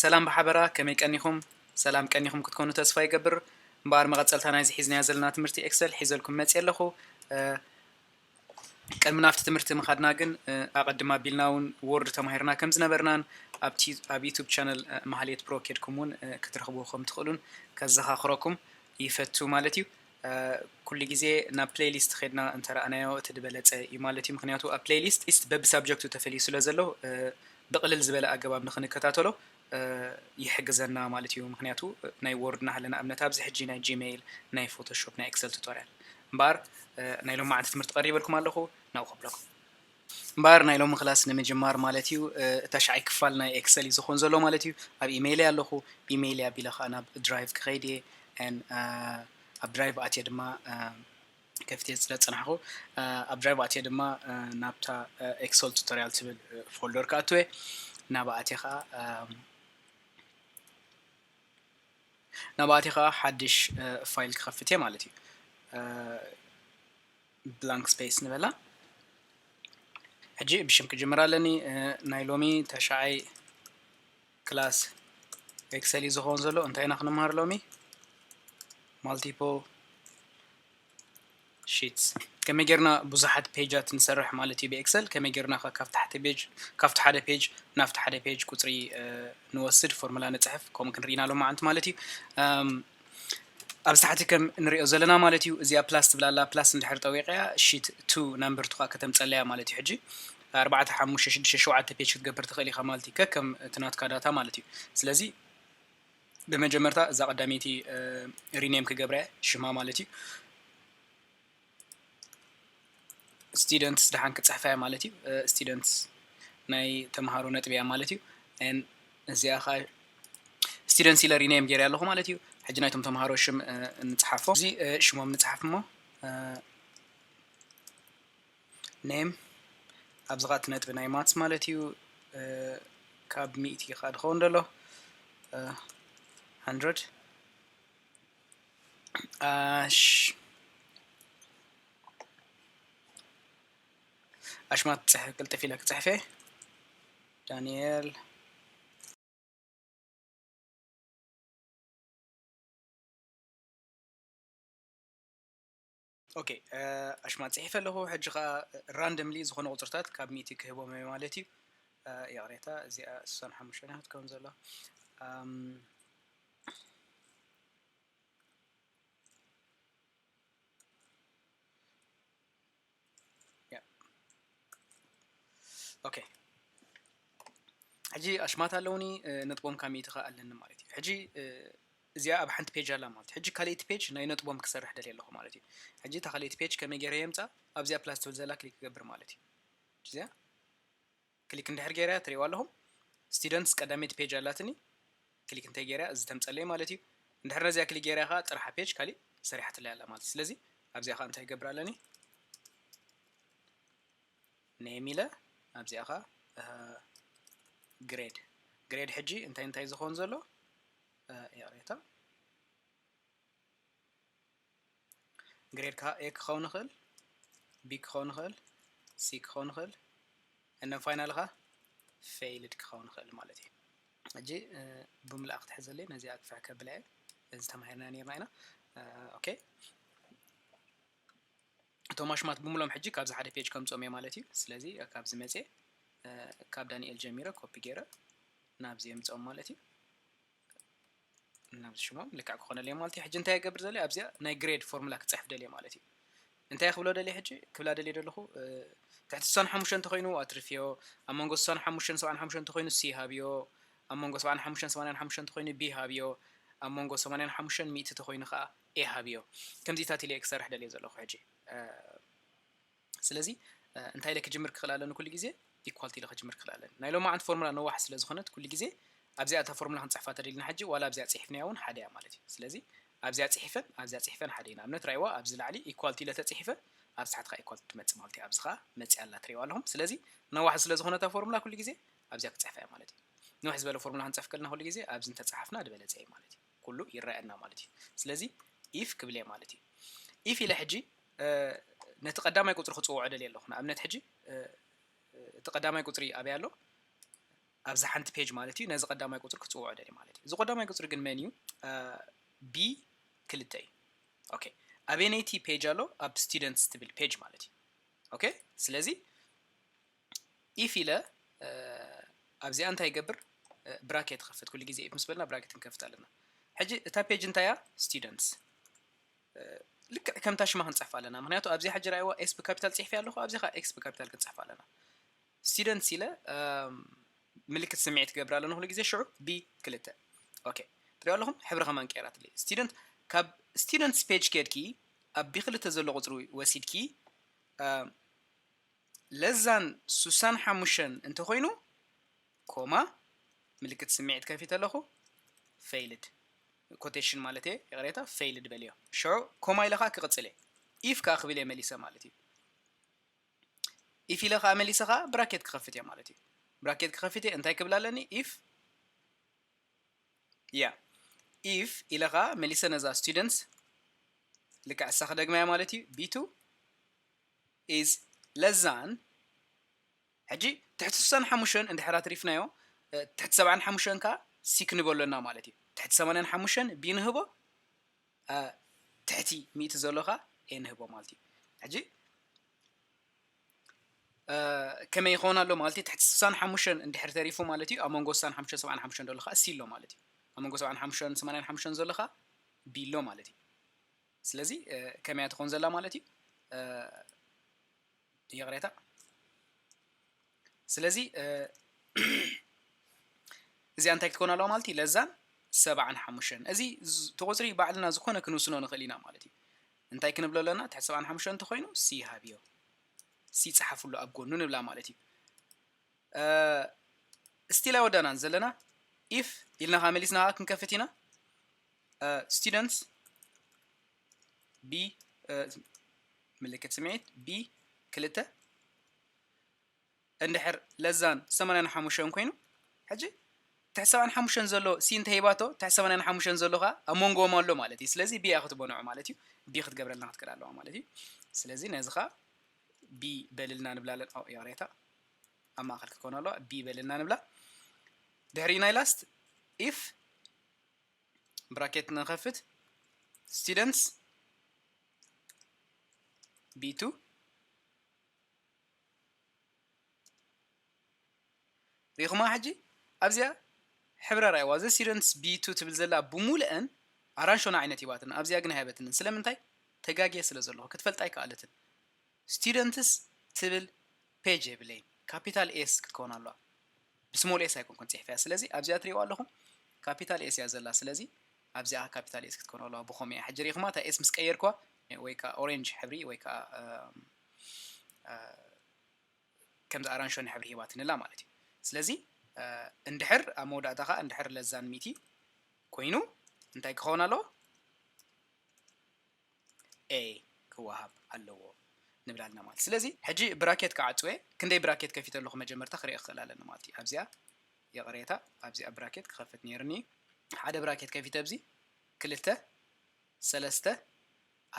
ሰላም ብሓበራ፣ ከመይ ቀኒኹም? ሰላም ቀኒኹም ክትኮኑ ተስፋ ይገብር። እምበኣር መቐጸልታ ናይዚ ሒዝናዮ ዘለና ትምህርቲ ኤክሰል ሒዘልኩም መጽየ ኣለኹ። እ፣ ቅድሚ ናብቲ ትምህርቲ ምኻድና ግን፣ እ፣ ኣቐድም ኣቢልና እውን ወርድ ተማሂርና ከም ዝነበርናን ኣብቲ፣ ኣብ ዩቱብ ቻነል፣ እ፣ ማህሌት ፕሮ ኬድኩም እውን፣ እ፣ ክትረኽብዎ ከም ትኽእሉን ከዘኻኽረኩም ይፈቱ ማለት እዩ። እ፣ ኩሉ ግዜ ናብ ፕሌይሊስት ኸድና እንተረኣናዮ እቲ ዝበለጸ እዩ ማለት እዩ። ምኽንያቱ ኣብ ፕሌይሊስት ሊስት በብሳብጀክቱ ተፈልዩ ስለ ዘሎ፣ እ፣ ብቕልል ዝበለ ኣገባብ ንኽንከታተሎ፣ እ፣ ይሕግዘና ማለት እዩ። ምኽንያቱ ናይ ወርድ እናሃለና ኣብነት ኣብዚ ሕጂ ናይ ጂሜይል፣ ናይ ፎቶሾፕ፣ ናይ ኤክሰል ቱቶርያል። እምበኣር፣ እ፣ ናይ ሎማዓንቲ ትምህርቲ ቀሪበልኩም ኣለኹ፣ ናብኡ ከብለኩም። እምበኣር ናይ ሎሚ ክላስ ንምጅማር ማለት እዩ፣ እ፣ እታ ሻዓይ ክፋል ናይ ኤክሰል እዩ ዝኾን ዘሎ ማለት እዩ። ኣብ ኢሜይለይ ኣለኹ፣ ብኢሜይለይ ኣቢለ ኸኣ ናብ ድራይቭ ክኸይድ እየ። And፣ እ፣ ኣብ ድራይቭ ኣትየ ድማ፣ እ፣ ከፊተ ስለ ዝጸናሕኩ፣ እ፣ ኣብ ድራይቭ ኣትየ ድማ፣ እ፣ ናብታ፣ እ፣ ኤክሰል ቱቶርያል ትብል፣ እ፣ ፎልደር ክኣቱ እየ። ናብኣ ኣትየ ኸኣ፣ እ፣ ናብኣ ኣትየ ኸኣ ሓድሽ፣ እ፣ ፋይል ክኸፍት እየ ማለት እዩ። እ፣ ብላንክ ስፔስ ንበላ። ሕጂ ብሽም ክጅምር ኣለኒ። እ፣ ናይ ሎሚ ተሽዓይ ክላስ ኤክሰል እዩ ዝኸውን ዘሎ። እንታይ ኢና ክንመሃር ሎሚ? ማልቲፕል ሺትስ። ከመይ ጌርና ብዙሓት ፔጃት ንሰርሕ ማለት እዩ ብኤክሰል። ከመይ ጌርና ከ ካብቲ ሓደ ፔጅ፣ ካብቲ ሓደ ፔጅ ናብቲ ሓደ ፔጅ ቁጽሪ፣ እ፣ ንወስድ፣ ፎርሙላ ንጽሕፍ፣ ከምኡ ክንርኢ ኢና ሎማዓንቲ ማለት እዩ። እም፣ ኣብዚ ታሕቲ ከም ንሪኦ ዘለና ማለት እዩ፣ እዚኣ ፕላስ ትብል ኣላ። ፕላስ እንድሕር ጠዊቐያ ሺት ቱ ናምበር ቱ ኸኣ ከተምጸለያ ማለት እዩ። ሕጂ ኣርባዕተ፣ ሓሙሽተ፣ ሽዱሽተ፣ ሸውዓተ ፔጅ ክትገብር ትኽእል ኢኻ ማለት እዩ፣ ከከም እቲ ናትካ ዳታ ማለት እዩ። ስለዚ ብመጀመርታ እዛ ቀዳመይቲ፣ እ፣ ሪኔም ክገብራ እየ ሽማ ማለት እዩ። ስቱደንትስ ደሓን ክጽሕፋ እያ ማለት እዩ። እ፣ ስቱደንትስ ናይ ተምሃሮ ነጥቢ እያ ማለት እዩ። And እዚኣ ኸኣ ስቱደንትስ ኢለ ሪኔም ገይረ ኣለኹ ማለት እዩ። ሕጂ ናይቶም ተምሃሮ ሽም፣ እ፣ እንጽሓፎ። እዚ፣ እ፣ ሽሞም ንጽሓፍ እሞ፣ እ፣ ኔም ኣብዚ ኸኣ እቲ ነጥቢ ናይ ማትስ ማለት እዩ። እ፣ ካብ ሚእቲ ኸኣ ድኸውን ደሎ፣ እ፣ ሃንድረድ። ኣሽ-፣ ኣሽማት ጽሕ-፣ ቅልጥፍ ኢለ ክጽሕፍ እየ። ዳንኤል። ኦኬ፣ እ፣ ኣሽማት ጽሒፈ ኣለኹ። ሕጂ ኸኣ ራንደምሊ ዝኾነ ቁጽርታት ካብ ሚእቲ ክህቦም እየ ማለት እዩ። እ፣ ይቕሬታ፣ እዚኣ ስሳን ሓሙሽተን እያ ክትከውን ዘላ። ኣም፣ ያ። ኦኬ። ሕጂ ኣሽማት ኣለውኒ፣ እ፣ ነጥቦም ካብ ሚእቲ ኸኣ ኣለኒ ማለት እዩ። ሕጂ፣ እ፣ እዚኣ ኣብ ሓንቲ ፔጅ ኣላ ማለት እዩ። ሕጂ ካልኣይቲ ፔጅ ናይ ነጥቦም ክሰርሕ ደልየ ኣለኹ ማለት እዩ። ሕጂ እታ ካልኣይቲ ፔጅ ከመይ ገይረ የምጻ? ኣብዚኣ ፕላስ ትብል ዘላ ክሊክ ክገብር ማለት እዩ። እዚኣ ክሊክ እንድሕር ገይረ ትሪእዋ ኣለኹም። ስቱደንትስ ቀዳመይቲ ፔጅ ኣላትኒ። ክሊክ እንተይ ገይረ እዚ ተምጸለይ ማለት እዩ። እንድሕር ነዚኣ ክሊክ ገይረ ኸኣ ጥርሓ ፔጅ ካሊእ ሰሪሓትለይ ኣላ ማለት እዩ። ስለዚ ኣብዚኣ ኸኣ እንታይ ይገብር ኣለኒ? ኔም ኢለ ኣብዚኣ ኸኣ፣ እ፣ ግሬድ። ግሬድ ሕጂ እንታይ እንታይ ዝኸውን ዘሎ? እ፣ ይቕሬታ። ግሬድ ከኣ ኤ ክኸውን ይኽእል፣ ቢ ክኸውን ይኽእል፣ ሲ ክኸውን ይኽእል፣ and then ፋይናሊ ከኣ ፌይልድ ክኸውን ይኽእል ማለት እዩ። ሕጂ፣ እ፣ ብምልኣ ክትሕዘለይ ነዚኣ ኣግፍሕ ከብላ እየ። እዚ ተማሂርና ኔርና ኢና። እ፣ ኦኬ። እቶም ኣሽማት ብምሎም ሕጂ ካብዚ ሓደ ፔጅ ከምጽኦም እየ ማለት እዩ። ስለዚ ካብዚ መጽየ፣ እ፣ ካብ ዳንኤል ጀሚረ ኮፒ ገይረ ናብዚ የምጽኦም ማለት እዩ። ናብዚ ሽሞም ልክዕ ክኾነለይ ማለት እዩ። ሕጂ እንታይ ይገብር ደልየ? ኣብዚኣ ናይ ግሬድ ፎርሙላ ክጽሕፍ ደልየ ማለት እዩ። እንታይ ክብሎ ደልየ ሕጂ? ክብላ ደልየ ደለኹ፣ እ፣ ትሕቲ ስሳን ሓሙሽተን እንተኾይኑ ኣትርፍዮ፣ ኣብ መንጎ ስሳን ሓሙሽተን ሰብዓን ሓሙሽተን እንተኾይኑ ሲ ሃብዮ፣ ኣብ መንጎ ሰብዓን ሓሙሽተን ሰማንያን ሓሙሽተን እንተኾይኑ ቢ ሃብዮ፣ ኣብ መንጎ ሰማንያን ሓሙሽተን ሚእቲ እንተኾይኑ ኸኣ ኤ ሃብዮ። ከምዚታት ኢለ እየ ክሰርሕ ደልየ ዘለኹ ሕጂ። እ፣ ስለዚ፣ እ፣ እንታይ ኢለ ክጅምር ክኽእል ኣለኒ? ኩሉ ግዜ ኢኳል ኢለ ክጅምር ክኽእል ኣለኒ። ናይ ሎማዓንቲ ፎርሙላ ነዋሕ ስለ ዝኾነት ኩሉ ግዜ ኣብዚኣ እታ ፎርሙላ ክንጽሕፋ ተደሊና ሕጂ ዋላ ኣብዚኣ ጽሒፍናያ እውን ሓደ እያ ማለት እዩ። ስለዚ ኣብዚኣ ጽሒፈን ኣብዚኣ ጽሒፈን ሓደ እዩ። ንኣብነት ራእይዋ ኣብዚ ላዕሊ ኢኳል ኢለ ተጽሒፈ ኣብዚ ታሕቲ ኸኣ ኢኳል ትመጽእ ማለት እዩ። ኣብዚ ኸኣ መጺኣ ኣላ ትሪእዋ ኣለኹም። ስለዚ ነዋሕ ስለ ዝኾነ እታ ፎርሙላ ኩሉ ግዜ ኣብዚኣ ክጽሕፋ እያ ማለት እዩ። ንውሕ ዝበለ ፎርሙላ ክንጽሕፍ ከለና ኩሉ ግዜ ኣብዚ እንተጸሓፍና ዝበለጸ እዩ ማለት እዩ። ኩሉ ይረኣየና ማለት እዩ። ስለዚ ኢፍ ክብል እየ ማለት እዩ። ኢፍ ኢለ ሕጂ፣ እ፣ ነቲ ቀዳማይ ቁጽሪ ክጽውዖ ደልየ ኣለኹ። ንኣብነት ሕጂ፣ እ፣ እቲ ቀዳማይ ቁጽሪ ኣበይ ኣሎ? ኣብዚ ሓንቲ page ማለት እዩ ነዚ ቀዳማይ ቁፅሪ ክፅውዖ ደሊ ማለት እዩ። እዚ ቀዳማይ ቁፅሪ ግን መን እዩ? B ክልተ እዩ። Okay ኣበየነይቲ page ኣሎ? ኣብ students ትብል page ማለት እዩ። Okay ስለዚ if ኢለ ኣብዚኣ እንታይ ይገብር? Bracket ይኸፍት። ኩሉ ግዜ if ምስ በልና bracket ክንከፍት ኣለና። ሕጂ እታ page እንታይ እያ? Students። ልክዕ ከምታ ሽማ ክንፅሕፍ ኣለና። ምክንያቱ ኣብዚ ሕጂ ራእይዋ S ብ capital ፅሒፈ ኣለኹ፣ ኣብዚ ከዓ X ብ capital ክንፅሕፍ ኣለና። Students ኢለ ምልክት ስምዒት ክገብር ኣለና ኩሉ ግዜ። ሽዑ B ክልተ። Okay ትሪኦ ኣለኹም ሕብሪ ከማን ቀይራትለይ። Student ካብ students page ከድኪ ኣብ B ክልተ ዘሎ ቁፅሪ ወሲድኪ less than ስሳን ሓሙሽተን እንተኮይኑ ኮማ ምልክት ስምዒት ከፊተ ኣለኹ። Failed quotation ማለት እየ ይቕሬታ፣ failed በልዮ። ሽዑ ኮማ ኢለ ከዓ ክቕፅል እየ። If ከዓ ክብል እየ መሊሰ ማለት እዩ። If ኢለ ከዓ መሊሰ ከዓ bracket ክኸፍት እየ ማለት እዩ። Bracket ክኸፍት እየ። እንታይ ክብል ኣለኒ? If yeah if ኢለ ከዓ መሊሰ ነዛ students ልክዕ እሳ ክደግማ እያ ማለት እዩ። B two is less than ሕጂ ትሕቲ ስሳን ሓሙሽተን እንድሕር ኣትሪፍናዮ ትሕቲ ሰብዓን ሓሙሽተን ከዓ C ክንህቦ ኣለና ማለት እዩ። ትሕቲ ሰማንያን ሓሙሽተን B ንህቦ፣ ትሕቲ ሚእቲ ዘሎ ከዓ A ንህቦ ማለት እዩ። ሕጂ ከመይ ይኸውን ኣሎ ማለት እዩ? ትሕቲ ስሳን ሓሙሽተን እንድሕር ተሪፉ ማለት እዩ፣ ኣብ መንጎ ስሳን ሓሙሽተን ሰብዓን ሓሙሽተን ዘሎ ከዓ C ኣሎ ማለት እዩ። ኣብ መንጎ ሰብዓን ሓሙሽተን ሰማንያን ሓሙሽተን ዘሎ ከዓ B ኣሎ ማለት እዩ። ስለዚ ከመይ እያ ትኾን ዘላ ማለት እዩ? ይቕሬታ። ስለዚ እዚኣ እንታይ ክትኮን ኣለዋ ማለት እዩ? Less than ሰብዓን ሓሙሽተን። እዚ እቲ ቁፅሪ ባዕልና ዝኾነ ክንውስኖ ንኽእል ኢና ማለት እዩ። እንታይ ክንብሎ ኣለና? ትሕቲ ሰብዓን ሓሙሽተን እንተኾይኑ C ሃብዮ፣ C ፀሓፍሉ ኣብ ጎኑ ንብላ ማለት እዩ። Still ኣይወዳእናን ዘለና። If ኢልና ከዓ መሊስና ከዓ ክንከፍት ኢና። Students B ምልክት ስምዒት B ክልተ እንድሕር less than ሰማንያን ሓሙሽተን ኮይኑ፣ ሕጂ ትሕቲ ሰብዓን ሓሙሽተን ዘሎ C እንተሂባቶ፣ ትሕቲ ሰማንያን ሓሙሽተን ዘሎ ከዓ ኣብ መንጎኦም ኣሎ ማለት እዩ። ስለዚ B እያ ክትቦ ንዑ ማለት እዩ። B ክትገብረልና ክትክእል ኣለዋ ማለት እዩ። ስለዚ ነዚ ከዓ B በልልና ንብላለን። ይቕሬታ ኣብ ማእኸል ክኮን ኣለዋ። B በልልና ንብላ። ድሕሪ ናይ last if bracket ንኸፍት students B two ሪኹማ። ሕጂ ኣብዚኣ ሕብራ ራእይዋ። እዚ students B two ትብል ዘላ ብሙሉአን ኣራንሾና ዓይነት ሂባትና፣ ኣብዚኣ ግን ኣይሃበትንን። ስለምንታይ? ተጋግየ ስለ ዘለኹ። ክትፈልጣ ኣይከኣለትን። Students ትብል page የብለይን። Capital S ክትከውን ኣለዋ። ብ small s ኣይኮንኩን ፅሒፈያ። ስለዚ ኣብዚኣ ትሪእዋ ኣለኹም capital S እያ ዘላ። ስለዚ ኣብዚኣ capital S ክትከውን ኣለዋ። ብኸምኡ እያ። ሕጂ ሪእኹማ እታ S ምስ ቀየርኩዋ ወይ ከዓ orange ሕብሪ ወይ ከዓ ከምዚ ኣራንሾኒ ሕብሪ ሂባትንላ ማለት እዩ። ስለዚ እንድሕር ኣብ መወዳእታ ከዓ እንድሕር less than ሚእቲ ኮይኑ እንታይ ክኸውን ኣለዎ? A ክወሃብ ኣለዎ ንብል ኣለና ማለት። ስለዚ ሕጂ bracket ክዓጽወ፣ ክንደይ bracket ከፊተ ኣለኹ መጀመርታ ክርኢ ክኽእል ኣለኒ ማለት እዩ። ኣብዚኣ ይቕሬታ፣ ኣብዚኣ bracket ክኸፍት ነይርኒ። ሓደ bracket ከፊተ፣ ኣብዚ ክልተ፣ ሰለስተ፣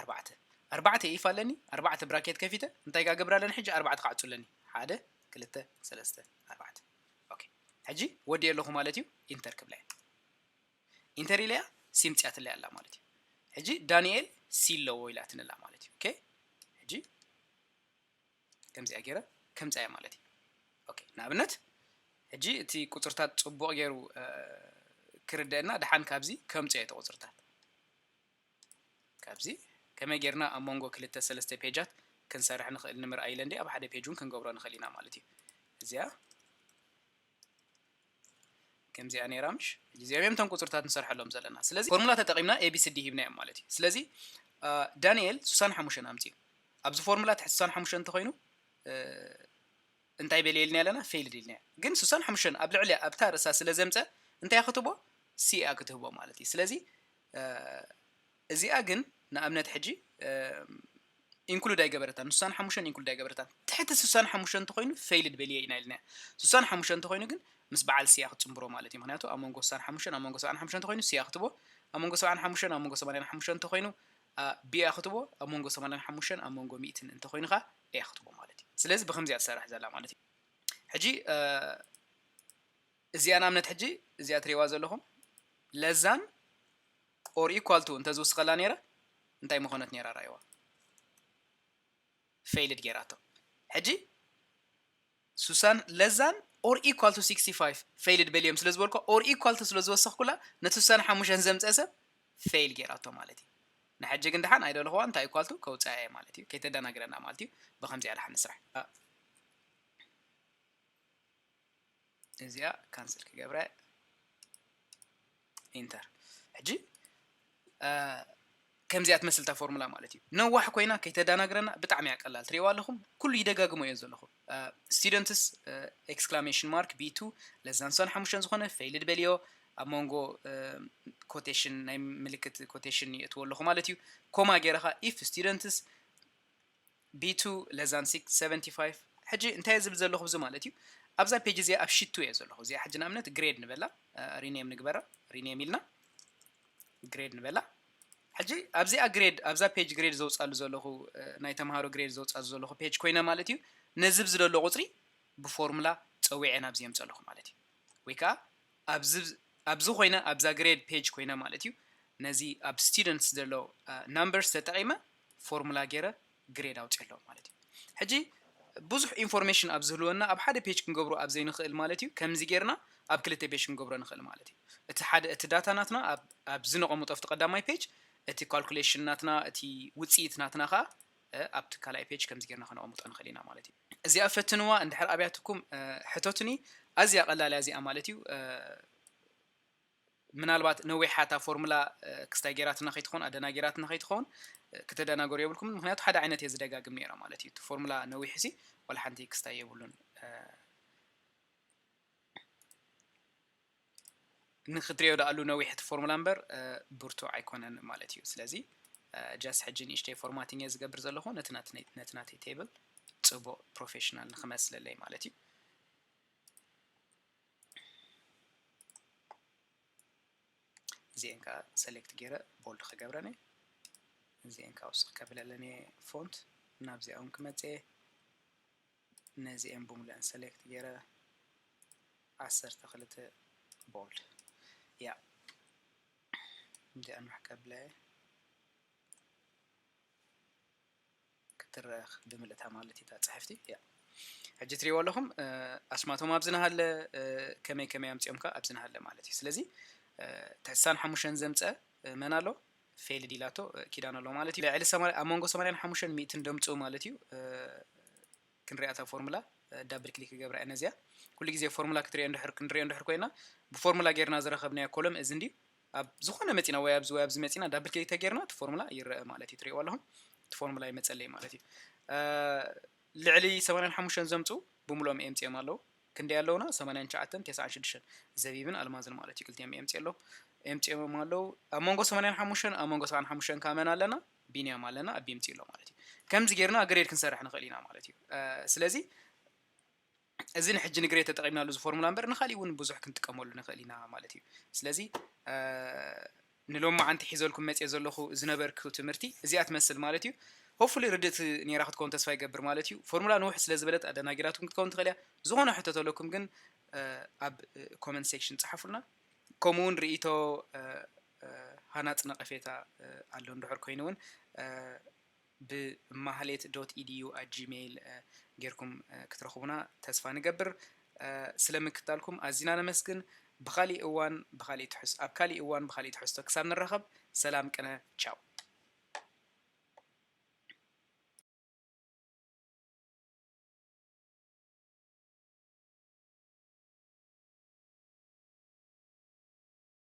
ኣርባዕተ፣ ኣርባዕተ if ኣለኒ፣ ኣርባዕተ bracket ከፊተ እንታይ ክገብር ኣለኒ? ሕጂ ኣርባዕተ ክዓጹ ኣለኒ። ሓደ፣ ክልተ፣ ሰለስተ፣ ኣርባዕተ። Okay ሕጂ ወዲኤ ኣለኹ ማለት እዩ። Enter ክብላ እየ። Enter ኢለያ C ምጽኣትለይ ኣላ ማለት እዩ። ሕጂ ዳንኤል C ኣለዎ ኢላትኒ ኣላ ማለት እዩ። Okay ሕጂ ከምዚኣ ገይረ ከምጻ እየ ማለት እዩ። Okay ንኣብነት ሕጂ እቲ ቁጽርታት ጽቡቕ ገይሩ ክርደአና ደሓን ካብዚ ከምጽኦ እየ እቲ ቁጽርታት። ካብዚ ከመይ ጌርና ኣብ መንጎ ክልተ ሰለስተ page ኣት ክንሰርሕ ንኽእል ንምርኣይ ኢለ እንዲ ኣብ ሓደ page እውን ክንገብሮ ንኽእል ኢና ማለት እዩ። እዚኣ ከምዚኣ ነይራ ምሽ? ሕጂ እዚኦም እዮም እቶም ቁጽርታት ንሰርሐሎም ዘለና። ስለዚ ፎርሙላ ተጠቒምና A B C D ሂብናዮም ማለት እዩ። ስለዚ ዳንኤል ስሳን ሓሙሽተን ኣምጺኡ ኣብዚ ፎርሙላ ትሕቲ ስሳን ሓሙሽተን እንተኾይኑ እንታይ በልየ ኢልና ኣለና? Failed ኢልና። ግን ስሳን ሓሙሽተን ኣብ ልዕሊያ ኣብታ ርእሳ ስለ ዘምጸ እንታይ ክትቦ? C እያ ክትህቦ ማለት እዩ። ስለዚ እዚኣ ግን ንኣብነት ሕጂ include ኣይገበረታን፣ ስሳን ሓሙሽተን include ኣይገበረታን። ትሕቲ ስሳን ሓሙሽተን እንተኾይኑ failed በልየ ኢና ኢልና። ስሳን ሓሙሽተን እንተኾይኑ ግን ምስ በዓል C እያ ክትጽንብሮ ማለት እዩ። ምክንያቱ ኣብ መንጎ ስሳን ሓሙሽተን ኣብ መንጎ ሰብዓን ሓሙሽተን እንተኾይኑ C እያ ክትቦ፣ ኣብ መንጎ ሰብዓን ሓሙሽተን ኣብ መንጎ ሰማንያን ሓሙሽተን እንተኾይኑ B እያ ክትቦ፣ ኣብ መንጎ ሰማንያን ሓሙሽተን ኣብ መንጎ ሚእትን እንተኾይኑ ኸዓ A እያ ክትቦ ማለት እዩ። ስለዚ ብኸምዚ እያ ትሰርሕ ዘላ ማለት እዩ። ሕጂ እዚኣ ንኣብነት ሕጂ እዚኣ ትሪእዋ ዘለኹም less than or equal to እንተዝውስኸላ ነይራ እንታይ ምኾነት ነይራ? ራእይዋ failed ጌራቶ። ሕጂ ሱሳን less than or equal to sixty five failed በልዮም ስለ ዝበልኳ or equal to ስለ ዝወሰኽኩላ ነቲ ሱሳን ሓሙሽተን ዘምፀ ሰብ fail ጌራቶ ማለት እዩ። ንሕጂ ግን ደሓን ኣይደለኹዋ እንታይ equal to ከውፅኣ እየ ማለት እዩ። ከይተደናግረና ማለት እዩ። ብከምዚኣ ደሓን ንስራሕ። እዚኣ cancel ክገብረ enter። ሕጂ ከምዚኣ ትመስል እታ ፎርሙላ ማለት እዩ። ነዋሕ ኮይና ከይተዳናግረና ብጣዕሚ እያ ቀላል። ትሪእዋ ኣለኹም ኩሉ ይደጋግሞ እየ ዘለኹ። Students exclamation mark B two less than ሱሳን ሓሙሽተን ዝኾነ failed በልዮ። ኣብ መንጎ quotation ናይ ምልክት quotation የእትዎ ኣለኹ ማለት እዩ። ኮማ ገይረ ኸዓ if students B two less than six seventy five። ሕጂ እንታይ እየ ዝብል ዘለኹ እዚ ማለት እዩ ኣብዛ page እዚኣ ኣብ sheet two እየ ዘለኹ። እዚኣ ሕጂ ንኣብነት grade ንበላ rename ንግበራ rename ኢልና grade ንበላ። ሕጂ ኣብዚኣ grade ኣብዛ page grade ዘውፃሉ ዘለኹ ናይ ተምሃሮ grade ዘውፃሉ ዘለኹ page ኮይነ ማለት እዩ ነዚ ኣብዚ ዘሎ ቁፅሪ ብፎርሙላ ፀዊዐ ናብዚ የምፀለኹ ማለት እዩ። ወይ ከዓ ኣብዚ ኮይነ ኣብዛ grade page ኮይነ ማለት እዩ ነዚ ኣብ students ዘሎ numbers ተጠቒመ ፎርሙላ ገይረ grade ኣውፅእ ኣለኹ ማለት እዩ። ሕጂ ብዙሕ information ኣብ ዝህልወና ኣብ ሓደ page ክንገብሮ ኣብ ዘይንኽእል ማለት እዩ ከምዚ ጌርና ኣብ ክልተ page ክንገብሮ ንኽእል ማለት እዩ። እቲ ሓደ እቲ data ናትና ኣብዚ ነቐምጦ ኣብቲ ቀዳማይ page እቲ calculation ናትና እቲ ውፅኢት ናትና ከዓ ኣብቲ ካልኣይ page ከምዚ ጌርና ከነቐምጦ ንኽእል ኢና ማለት እዩ። እዚኣ ፈትንዋ እንድሕር ኣብያትኩም ሕተቱኒ። ኣዝያ ቀላል እያ እዚኣ ማለት እዩ። ምናልባት ነዊሓ እታ ፎርሙላ ክስታይ ጌራትና ከይትኸውን ኣደናጊራትና ከይትኸውን ክተደናገሩ የብልኩምን። ምክንያቱ ሓደ ዓይነት እየ ዝደጋግም ነይረ ማለት እዩ። እቲ ፎርሙላ ነዊሕ ሲ ዋላ ሓንቲ ክስታይ የብሉን። ንክትሪኦ ደኣሉ ነዊሕ እቲ ፎርሙላ እምበር ብርቱዕ ኣይኮነን ማለት እዩ። ስለዚ just ሕጂ ንእሽተይ formatting እየ ዝገብር ዘለኹ ነቲ ናተይ table ፅቡቕ professional ንክመስለለይ ማለት እዩ። እዚአን ከዓ select ገይረ bold ክገብረን እየ። እዚአን ከዓ ውስኽ ከብለለን እየ font ናብዚኣ እውን ክመፅእ እየ። ነዚአን ብምሉአን select ገይረ ዓሰርተ ክልተ bold እያ። እዚኣ ንውሕ ከብለ ክትረአ ብምልእታ ማለት እታ ፅሕፍቲ እያ። ሕጂ ትሪእዎ ኣለኹም ኣስማቶም ኣብዚ ናሃለ ከመይ ከመይ ኣምፅኦም ከዓ ኣብዚ ናሃለ ማለት እዩ። ስለዚ ትሕሳን ሓሙሽተን ዘምፀ መን ኣሎ? failed ኢላቶ ኪዳን ኣሎ ማለት እዩ። ልዕሊ ኣብ መንጎ ሰማንያን ሓሙሽተን ሚእትን ደምፅኡ ማለት እዩ። ክንሪኣታ ፎርሙላ double click ክገብራ እየ ነዚኣ። ኩሉ ግዜ ፎርሙላ ክትሪኦ እንድሕር ክንሪኦ እንድሕር ኮይና ብፎርሙላ ጌርና ዝረኸብናዮ column እዚ እንድዩ ኣብ ዝኾነ መፂና ወይ ኣብዚ ወይ ኣብዚ መፂና double click ተጌርና እቲ ፎርሙላ ይረአ ማለት እዩ። ትሪእዎ ኣለኹም እቲ ፎርሙላ ይመፀለይ ማለት እዩ። ልዕሊ ሰማንያን ሓሙሽተን ዘምፅኡ ብምሉኦም የምፅኦም ኣለዉ። ክንደይ ኣለዉና? ሰማንያን ትሽዓተን ተስዓን ሽዱሽተን ዘቢብን ኣልማዝን ማለት እዩ። ክልቲኦም የምፅእ ኣለዉ የምፅኦም ኣለዉ። ኣብ መንጎ ሰማንያን ሓሙሽተን ኣብ መንጎ ሰብዓን ሓሙሽተን ካመን ኣለና ቢንያም ኣለና ኣብ የምፅእ ኣሎ ማለት እዩ። ከምዚ ጌርና grade ክንሰርሕ ንኽእል ኢና ማለት እዩ። ስለዚ እዚ ንሕጂ ንግሬድ ተጠቒምናሉ እዚ ፎርሙላ እምበር ንካሊእ እውን ብዙሕ ክንጥቀመሉ ንኽእል ኢና ማለት እዩ። ስለዚ ንሎማዓንቲ ሒዘልኩም መፅየ ዘለኹ ዝነበርኩ ትምህርቲ እዚኣ ትመስል ማለት እዩ። Hopefully ርድእቲ ነይራ ክትከውን ተስፋ ይገብር ማለት እዩ። ፎርሙላ ንውሕ ስለ ዝበለት ኣደናጊራትኩም ክትከውን ትኽእል እያ። ዝኾነ ሕቶ ተለኩም ግን ኣብ comment section ፀሓፉልና። ከምኡ እውን ርእይቶ ሃናፂ ነቐፌታ ኣሎ እንድሕር ኮይኑ እውን ብማህሌት dot edu at gmail ጌርኩም ክትረኽቡና ተስፋ ንገብር። ስለምክታልኩም ኣዚና ነመስግን። ብኻሊእ እዋን ብኻሊእ ትሕዝ ኣብ ካሊእ እዋን ብኻሊእ ትሕዝቶ ክሳብ ንራኸብ ሰላም ቅነ ቻው።